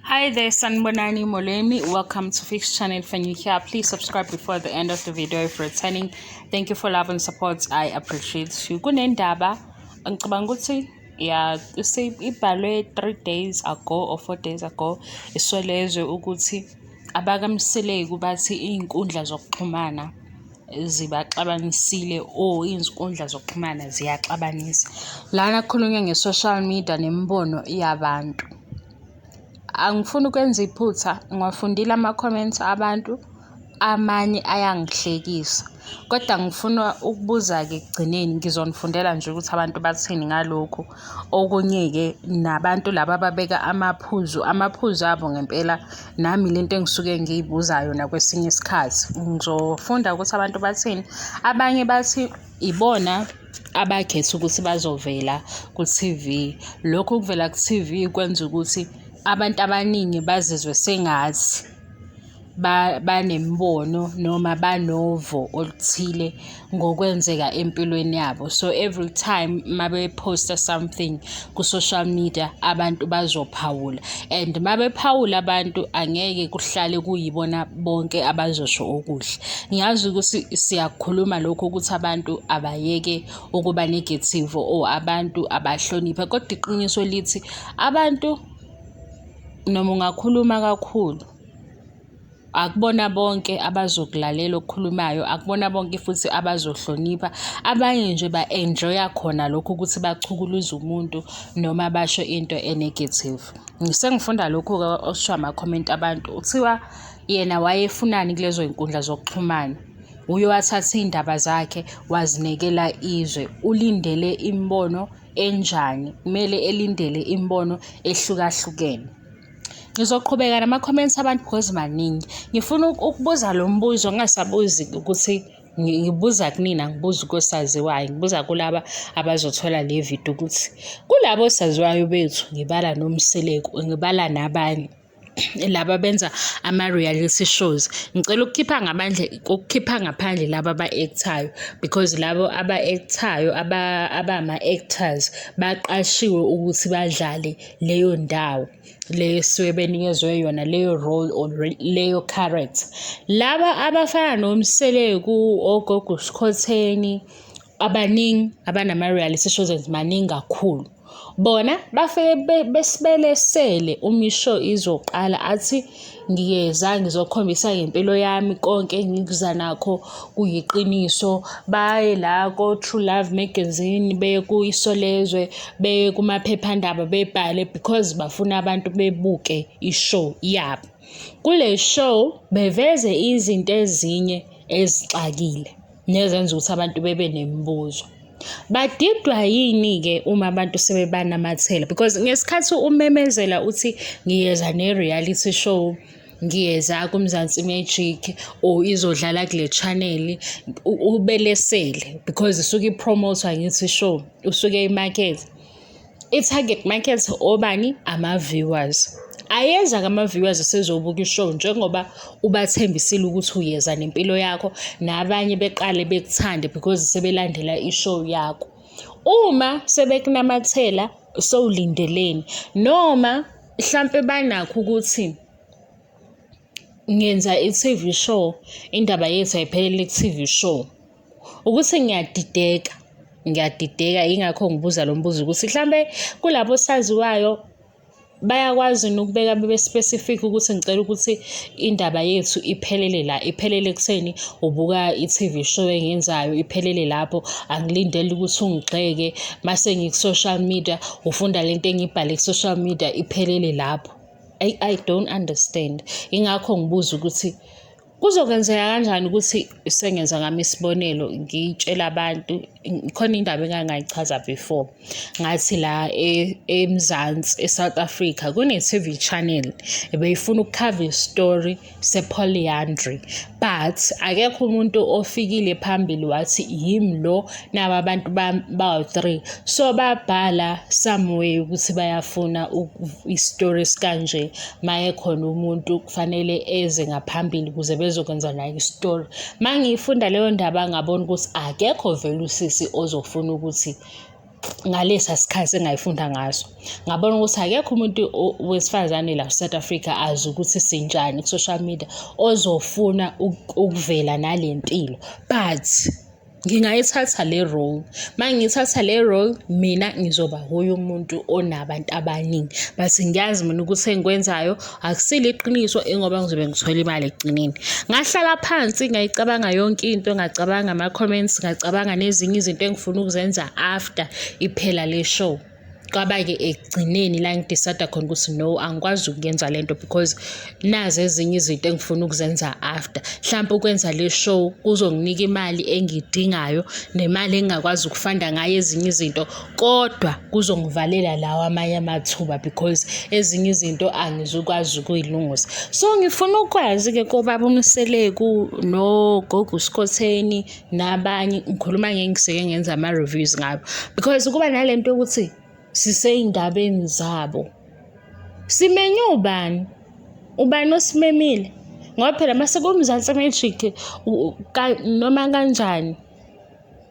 Hi there, Sanibonani Molweni. Welcome to Fix Channel. If you're new here, please subscribe before the end of the video. If returning, thank you for love and support. I appreciate you. Kunendaba, ngicabanga ukuthi ya ibhalwe 3 days ago or 4 days ago, iSolezwe, ukuthi abakaMseleku bathi iy'nkundla zokuxhumana zibaxabanisile or izinkundla zokuxhumana ziyaxabanisa. Lana kukhulunywa nge-social media nemibono yabantu. Angifuni ukwenza iphutha, ngiwafundile ama-comments abantu, amanye ayangihlekisa. Kodwa ngifuna ukubuza-ke ekugcineni, ngizonifundela nje ukuthi abantu bathini ngalokhu. Okunye-ke nabantu laba ababeka amaphuzu, amaphuzu abo ngempela nami lento engisuke ngiyibuza yona kwesinye isikhathi. Ngizofunda ukuthi abantu bathini. Abanye bathi ibona abakhetha ukuthi bazovela ku-TV. Lokhu kuvela ku-TV kwenza ukuthi abantu abaningi bazizwe sengathi banemibono noma banovo oluthile ngokwenzeka empilweni yabo. So every time mabephosta something ku-social media, abantu bazophawula, and mabephawula abantu angeke kuhlale kuyibona bonke abazosho okuhle. Ngiyazi ukuthi siyakukhuluma lokho ukuthi abantu abayeke ukuba negative or abantu abahloniphe, kodwa iqiniso lithi abantu noma ungakhuluma kakhulu, akubona bonke abazokulalela okukhulumayo, akubona bonke futhi abazohlonipha. Abanye nje ba-enjoy-a khona lokho ukuthi bachukuluze umuntu noma basho into e-negative. Sengifunda lokhu-ke okushiwo ama-comment abantu. Kuthiwa yena wayefunani kulezo y'nkundla zokuxhumana? Uye wathatha iy'ndaba zakhe wazinekela izwe. Ulindele imibono enjani? Kumele elindele imibono ehlukahlukene. Ngizoqhubeka nama-comments abantu because maningi. Ngifuna ukubuza lo mbuzo, ngingasabuzi ukuthi ngibuza kunina, ngibuza kosaziwayo, ngibuza kulaba abazothola le video ukuthi kulabo saziwayo bethu, ngibala noMseleku, ngibala nabanye laba benza ama-reality shows. Ngicela ukukhipha ngaphandle, ukukhipha ngaphandle laba aba-act-ayo, because labo aba-act-ayo, abama-actors, baqashiwe ukuthi badlale leyo ndawo le esuke benikezwe yona, leyo role or leyo character. Laba abafana noMseleku, oGogo Skhotheni, abaningi abanama-reality shows and maningi kakhulu. Bona bafike besibelesele uma i-show izoqala, athi ngiyeza ngizokhombisa ngempilo yami, konke engikuza nakho kuyiqiniso. Baye la ko-True Love Magazine, beye ku-Isolezwe, beye kumaphephandaba, bebhale because bafuna abantu bebuke i-show yabo. Kule show beveze izinto ezinye ezixakile nezenza ukuthi abantu bebe nemibuzo. Badidwa yini-ke uma abantu sebebanamathela? Because ngesikhathi umemezela uthi ngiyeza ne-reality show, ngiyeza kuMzansi Magic or izodlala kule channel, ubelesele because isuke i-promote-wa ngithi show, usuke imakethe. I-target market obani? Ama-viewers. Ayeza-ke ama-viewers esezobuka i-show njengoba ubathembisile ukuthi uyeza nempilo yakho, nabanye beqale bekuthande because sebelandela i-show yakho. Uma sebekunamathela, sowulindeleni? Noma hlampe banakho ukuthi ngenza i-TV show, indaba yethu ayiphelele ku-TV show. Ukuthi ngiyadideka, ngiyadideka, yingakho ngibuza lo mbuzo ukuthi hlampe kulabo saziwayo bayakwazi yini ukubeka bebe specific ukuthi ngicela ukuthi indaba yethu iphelele la, iphelele ekutheni ubuka i-TV show engiyenzayo, iphelele lapho, angilindele ukuthi ungigxeke mase ngiku-social media, ufunda lento engiyibhale ku-social media, iphelele lapho. I don't understand. Ingakho ngibuza ukuthi kuzokwenzeka kanjani ukuthi sengenza ngami isibonelo, ngitshela abantu khona indaba engake ngayichaza before, ngathi la eMzansi, e-South Africa, kune-TV channel ebeyifuna ukukhava i-story se-polyandry, but akekho umuntu ofikile phambili wathi yimi lo, naba abantu bawu-three. So babhala somewhere ukuthi bayafuna i-story esikanje, maye khona umuntu kufanele eze ngaphambili ukuze bezokwenza naye i-story. Uma ngiyifunda leyo ndaba, ngabona ukuthi akekho vele usisi ozofuna ukuthi Ngalesa sikhathi engayifunda ngaso, ngabona ukuthi akekho umuntu wesifazane la South Africa azi ukuthi sinjani ku-social media ozofuna ukuvela nale mpilo, but ngingayithatha le role. Uma ngiyithatha le role, mina ngizoba wuye umuntu onabantu abaningi, but ngiyazi mina ukuthi engikwenzayo akusilo iqiniso, ingoba ngizobe ngithola imali ekugcineni. Ngahlala phansi ngayicabanga yonke into, ngacabanga ama-comments, ngacabanga nezinye izinto engifuna ukuzenza after iphela le show. Kwaba-ke ekugcineni la ngi-decide khona ukuthi no, angikwazi ukuyenza lento because nazi ezinye izinto engifuna ukuzenza after. Hlampe ukwenza le show kuzonginika imali engiyidingayo nemali engingakwazi uku-funda ngayo ezinye izinto, kodwa kuzongivalela lawa amanye amathuba because ezinye izinto angizukwazi ukuyilungisa. So ngifuna ukwazi-ke kobaba uMseleku nogogo uSkhotheni nabanye, ngikhuluma ngengiseke ngenza ama-reviews ngabo, because kuba nale nto yokuthi sisey'ndabeni zabo. Simenywe ubani? Ubani osimemile? Ngoba phela mase kuMzansi Magic noma kanjani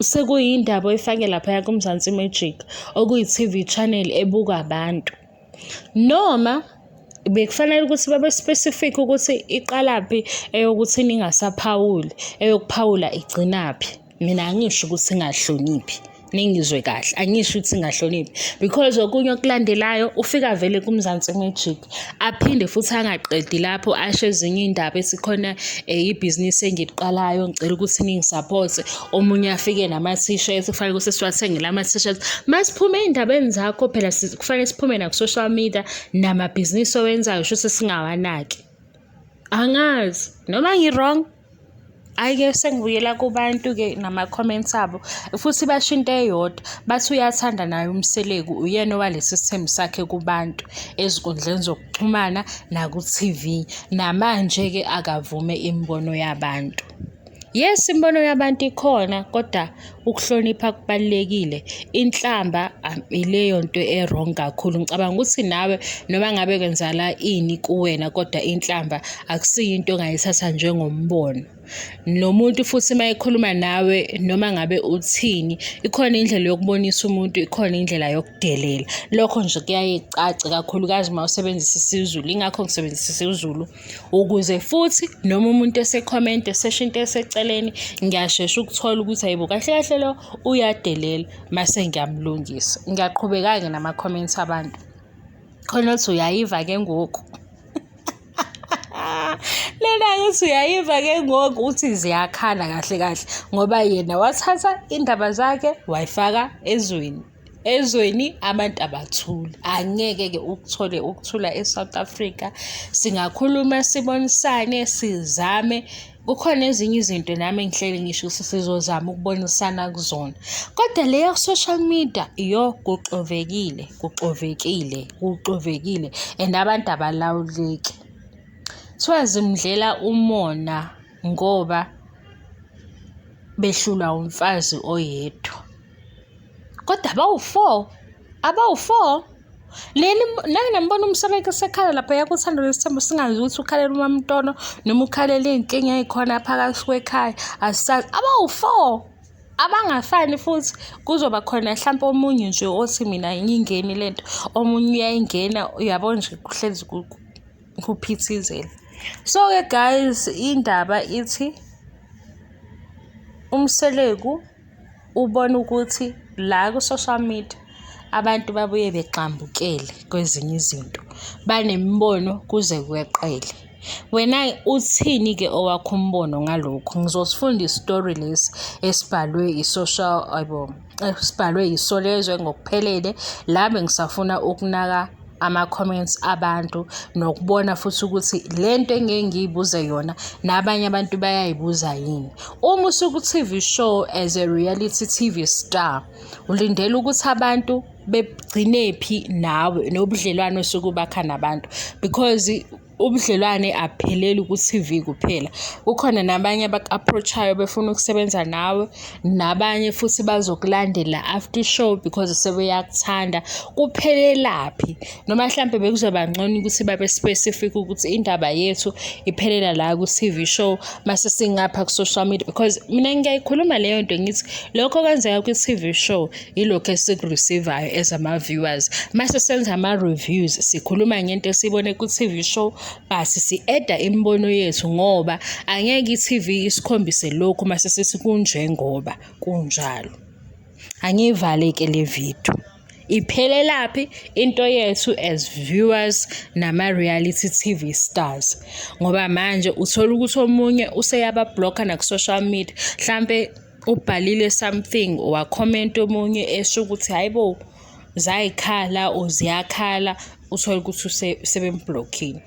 sekuyindaba oyifake laphaya kuMzansi Magic, okuyi-TV channel ebukwa abantu. Noma bekufanele ukuthi babe specific ukuthi iqalaphi eyokuthi ningasaphawuli, eyokuphawula igcinaphi. Mina angisho ukuthi ingahloniphi, ningizwe kahle, angisho ukuthi ingahloniphi because okunye okulandelayo ufika vele kuMzansi Magic, aphinde futhi angaqedi lapho, asho ezinye iy'ndaba ethi khona ibhizinisi engiliqalayo, ngicela ukuthi ningi-support-e. Omunye afike nama-t-shirt, kufanele ukuthi siwathenge lama t-shirt. Masiphume ey'ndabeni zakho phela, kufanele siphume naku-social media namabhizinisi owenzayo, shuthi singawanaki. Angazi noma ngi-wrong. Hhayi-ke sengibuyela kubantu-ke nama-comments abo, futhi basho into eyodwa, bathi uyathanda naye uMseleku, uyena owaletha isithembu sakhe kubantu ezinkundleni zokuxhumana naku-TV. Namanje-ke akavume imibono yabantu. Yes, imibono yabantu ikhona, kodwa ukuhlonipha kubalulekile. Inhlamba ileyo nto e-wrong kakhulu. Ngicabanga ukuthi nawe noma ngabe kwenzakala ini kuwena, kodwa inhlamba akusiyo into ongayithatha njengombono. Nomuntu futhi uma ekhuluma nawe noma ngabe uthini, ikhona indlela yokubonisa umuntu, ikhona indlela yokudelela. Lokho nje kuyaye kucace, kakhulukazi uma usebenzisa isiZulu. Yingakho ngisebenzisa isiZulu ukuze futhi noma umuntu ese-comment esesho into eseceleni, ngiyashesha ukuthola ukuthi hayibo, kahle kahle lo uyadelela, mase ngiyamlungisa. Ngiyaqhubeka-ke nama-comments abantu. Khona othi uyayiva-ke ngoku. Lena uthi uyayiva-ke ngoku, uthi ziyakhala kahle kahle ngoba yena wathatha indaba zakhe wayifaka ezweni. Ezweni abantu abathuli, angeke-ke ukuthole ukuthula e-South Africa. Singakhuluma sibonisane, sizame. Kukhona ezinye izinto nami engihleli ngisho ukuthi sizozama ukubonisana kuzona, kodwa le ya-social media iyo, kuxovekile, kuxovekile, kuxovekile and abantu abalawuleki. Kuthiwa zimdlela umona ngoba behlulwa umfazi oyedwa, kodwa abawu-four, abawu-four. Leli nake nambona uMseleku esekhala laphaya kuThando Nesithembu, singazi ukuthi ukhalela uMamTono noma ukhalela iy'nkinga ey'khona phakathi kwekhaya, asazi. Abawu-four abangafani futhi, kuzoba khona hlampe omunye nje othi mina angiyingeni lento, omunye uyayingena, uyabo nje kuhlezi kuphithizela. So-ke guys, indaba ithi uMseleku ubona ukuthi la ku-social media abantu babuye begxambukele kwezinye izinto, banemibono kuze kweqele. Wena uthini-ke owakho umbono ngalokhu? Ngizosifunda isitori lesi esibhalwe i-social, ayibo, esibhalwe Isolezwe ngokuphelele. La bengisafuna ukunaka ama-comments abantu nokubona futhi ukuthi le nto engeke ngiyibuze yona nabanye abantu bayayibuza yini. Uma usuku-TV show as a reality TV star, ulindele ukuthi abantu begcinephi nawe nobudlelwano osuke ubakha nabantu, because Ubudlelwane abupheleli ku-TV kuphela, kukhona nabanye abaku-approach-ayo befuna ukusebenza nawe, nabanye futhi bazokulandela after i-show because sebeyakuthanda. Kuphelelaphi? Noma hlampe bekuzoba ngcono ukuthi babe specific ukuthi indaba yethu iphelela la ku-TV show, mase singapha ku-social media, because mina ngiyayikhuluma leyo nto, ngithi lokho okwenzeka kwi-TV show yilokhu esiku-receive-ayo as ama-viewers. Mase senza ama-reviews, sikhuluma ngento esiyibone ku-TV show, but si-add-a imibono yethu, ngoba angeke i-TV isikhombise lokhu mase sithi kunjengoba kunjalo. Angiyivale-ke le video. Iphelelaphi into yethu as viewers nama-reality TV stars? Ngoba manje uthola ukuthi omunye useyaba-block-a naku-social media, hlampe ubhalile something, wa-comment-a omunye esho ukuthi hhayi bo, zayikhala or ziyakhala, uthole ukuthi sebem-block-ile.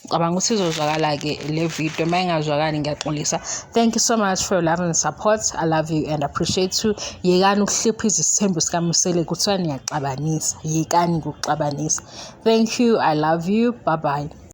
Ngicabanga ukuthi izozwakala-ke le video, uma ingazwakali ngiyaxolisa. Thank you so much for your love and support. I love you and appreciate you. Yekani ukuhliphiza isithembu sikaMseleku, kuthiwa niyaxabanisa. Yekani ukuxabanisa. Thank you, I love you, bye bye.